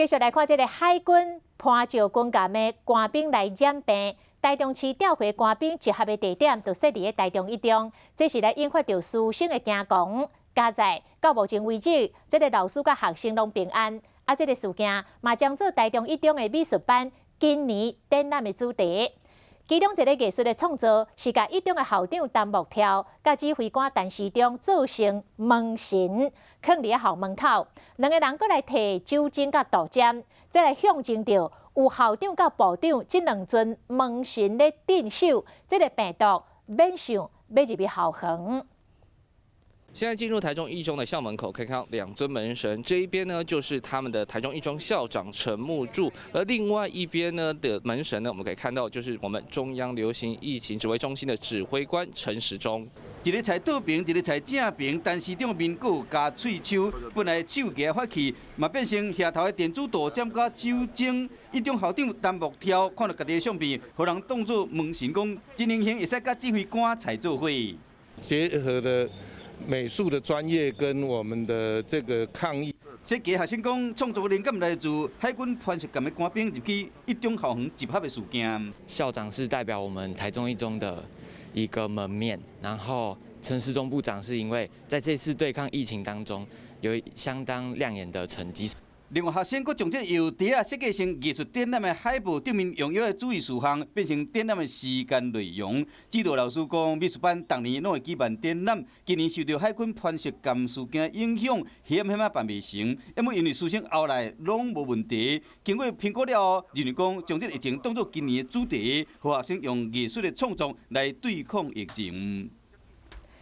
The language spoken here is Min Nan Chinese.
繼續來看這个海軍潘石軍艦的官兵來染病，台中市調回官兵集合的地點就設佇咧台中一中，這是來引發著師生的驚惶。佳哉到目前為止，這个老師佮學生攏平安。啊，這个事件嘛將做台中一中的美術班今年展覽的主題。其中一个藝術的創作是共一中的校長陳木柱佮指揮官陳時中做成門神，囥佇校門口。兩个人閣來提酒精佮杜針，這來象徵著有校長佮部長這兩尊門神咧鎮守，這个病毒免想欲入去校園。現在進入台中一中的校門口，可以看到兩尊門神。這一邊呢，就是他們的台中一中校長陳木助，而另外一邊呢的門神呢，我們可以看到就是我們中央流行疫情指揮中心的指揮官陳時中。一个踩倒爿，一个踩正爿，陳時中面閣有咬喙鬚，本來手藝法器，嘛變成額頭的電子導針佮酒精。一中校長陳木柱看著家己的相片，予人當做門神講，真榮幸會使佮指揮官採做伙。結合了美術的專業跟我們的這個抗疫。設計學生講，創作靈感來自海軍潘石艦的官兵入去一中校園集合的事件。校長是代表我們台中一中的一個門面，然後陳時中部長是因為在這次對抗疫情當中有相當亮眼的成績。另外，學生閣將這由碟仔設計成藝術展覽的海報頂面用藥的注意事項，變成展覽的時間內容。指導老師講，美術班逐年攏會舉辦展覽，今年受著海軍潘石艦事件影響，險險仔辦袂成。毋過因為師生後來攏無問題，經過評估了後，認為講將這個疫情當作今年的主題，予學生用藝術的創作來對抗疫情。